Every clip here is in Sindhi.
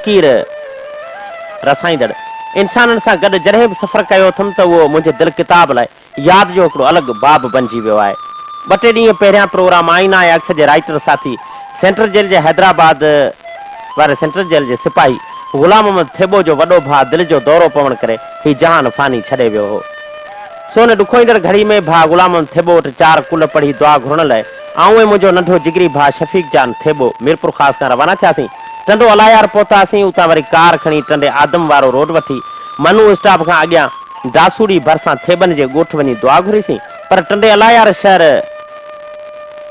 لڪير رسائيندڙ انسانن سان گڏ جڏهن به سفر ڪيو اٿم ته اهو منهنجي دل ڪتاب لاء ياد جو هڪڙو الڳ باب بنجي ويو آهي. ٻه ٽي ڏينهن پهريان پروگرام آئينا ۽ عڪس جي رائيٽر ساٿي سينٽرل جيل جي حيدرآباد واري سينٽرل جيل جي سپاهي غلام محمد ٿيٻو جو وڏو ڀاء دل جو دورو پوڻ ڪري هي جهان فاني ڇڏي ويو هو. سو ان ڏکوئيندڙ گهڙي ۾ ڀاء غلام محمد ٿيٻو وٽ چار قل پڙهي دعا گهرڻ لئه آئون ۽ منهنجو ننڍو جگري ڀاء شفيق جان ٿيٻو ميرپورخاص کان روانا ٿياسين. ٽنڊو الايار پهتاسين، اتان وري ڪار کڻي ٽنڊي آدم وارو روڊ وٺي منو اسٽاپ کان اڳيان ڊاسوڙي ڀرسان ٿيٻن جي ڳوٺ وڃي دعا گهريسين، پر ٽنڊي الايار شهر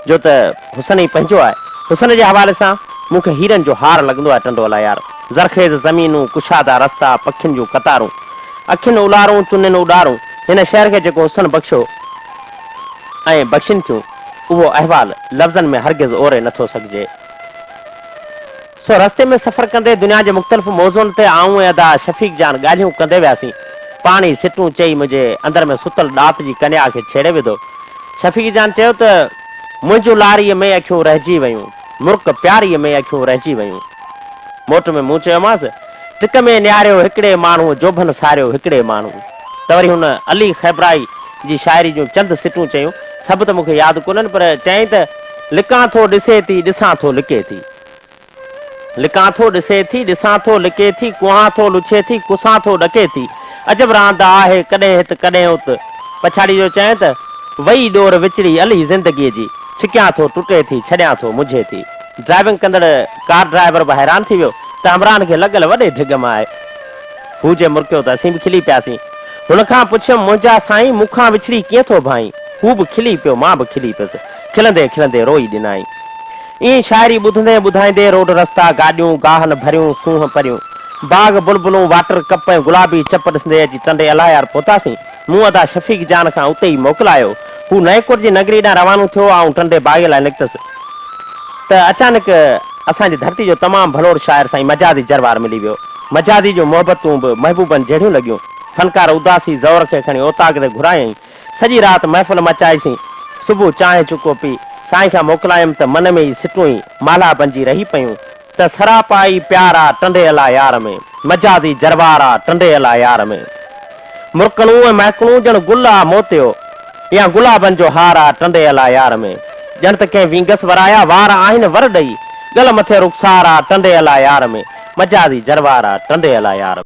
جو ته حسن ئي پنهنجو آهي. حسن جي حوالي سان مون کي هيرن جو هار لڳندو آهي ٽنڊو الايار. زرخيز زمينون، ڪشادا رستا، پکين جون قطارون، اکين الارون، چنين اڏارون، هن شهر کي جيڪو حسن بخشيو ۽ بخشين ٿيون، اهو احوال لفظن ۾ هرگز اوري نٿو سگهجي. سو رستي ۾ سفر ڪندي دنيا جي مختلف موضوعن تي آئون ۽ ادا شفيق جان ڳالهيون ڪندي وياسين. پاڻ ئي سٽون چئي منهنجي اندر ۾ ستل ڏات جي ڪنيا کي ڇيڙي وڌو. شفيق جان چيو ته، منهنجون لاريء ۾ اکيون رهجي ويون، مرڪ پياريء ۾ اکيون رهجي ويون. موٽ ۾ مون چيومانس، ٽڪ ۾ نهاريو هڪڙي ماڻهوء جوڀن ساريو هڪڙي ماڻهوء. ته وري هن علي خيبرائي جي شاعري جون چند سٽون چيون، سڀ ته مون کي ياد ڪونهن پر چيائين ته، لڪان ٿو ڏسي ٿي، ڏسان ٿو لڪي ٿي. لڪان ٿو ڏسي ٿي، ڏسان ٿو لڪي ٿي، ڪوهان ٿو لڇي ٿي، ڪسان ٿو ڏڪي ٿي. عجب راند آهي، ڪڏهن هت ڪڏهن ات. پڇاڙي جو چيائين ته، وئي ڏور وچڙي الهي زندگيء جي، ڇڪيان ٿو ٽٽي ٿي، ڇڏيان ٿو مجهي ٿي. ڊرائيونگ ڪندڙ ڪار ڊرائيور به حيران ٿي ويو ته همراهن کي لڳل وڏي ڍڳ مان آهي. هو جي مرڪيو ته اسين به کلي پياسين. هن کان پڇيم، منهنجا سائين مون کان وڇڙي ڪيئن ٿو ڀائين؟ هو به کلي پيو، مان به کلي پيس. کلندي کلندي روئي ڏنائين. ائين شاعري ٻڌندي ٻڌائيندي روڊ رستا، گاڏيون، گاهن ڀريون، سونهن پريون، باغ، بلبلون، واٽر ڪپ ۽ گلابي چپ ڏسندي اچي ٽنڊي الاهيار پهتاسين. مون ادا شفيق جان کان اتي ئي موڪلايو. هو نئين ڪوٽ جي نگري ڏانهن روانو ٿيو، آئون ٽنڊي باگي لاء نڪتس ته اچانڪ اسان جي ڌرتي جو تمام ڀلوڙ شاعر سائين مجازي جروار ملي ويو. مجازي جون محبتون به محبوبن جهڙيون لڳيون. فنڪار اداسي زئور کي کڻي اوطاق تي گهرايائين. سڄي رات محفل مچائيسين. صبح چانهه چڪو پي سائين کان موڪلايم ته من ۾ ئي سٽون ئي مالها بنجي رهي پيون ته سراپا ئي پيار آ ٽنڊي الا يار ۾، مجازي جروار آ ٽنڊي الا يار ۾. مرڪڻو ۽ مهڪڻو ڄڻ گل آ موتيو يا گلابن جو هار آ ٽنڊي الا يار ۾. ڄڻ ته ڪنهن وينگس ورايا وار آهن ور ڏئي، ڳل مٿي رخسار آ ٽنڊي الا يار ۾، مجازي جروار آ ٽنڊي الا يار ۾.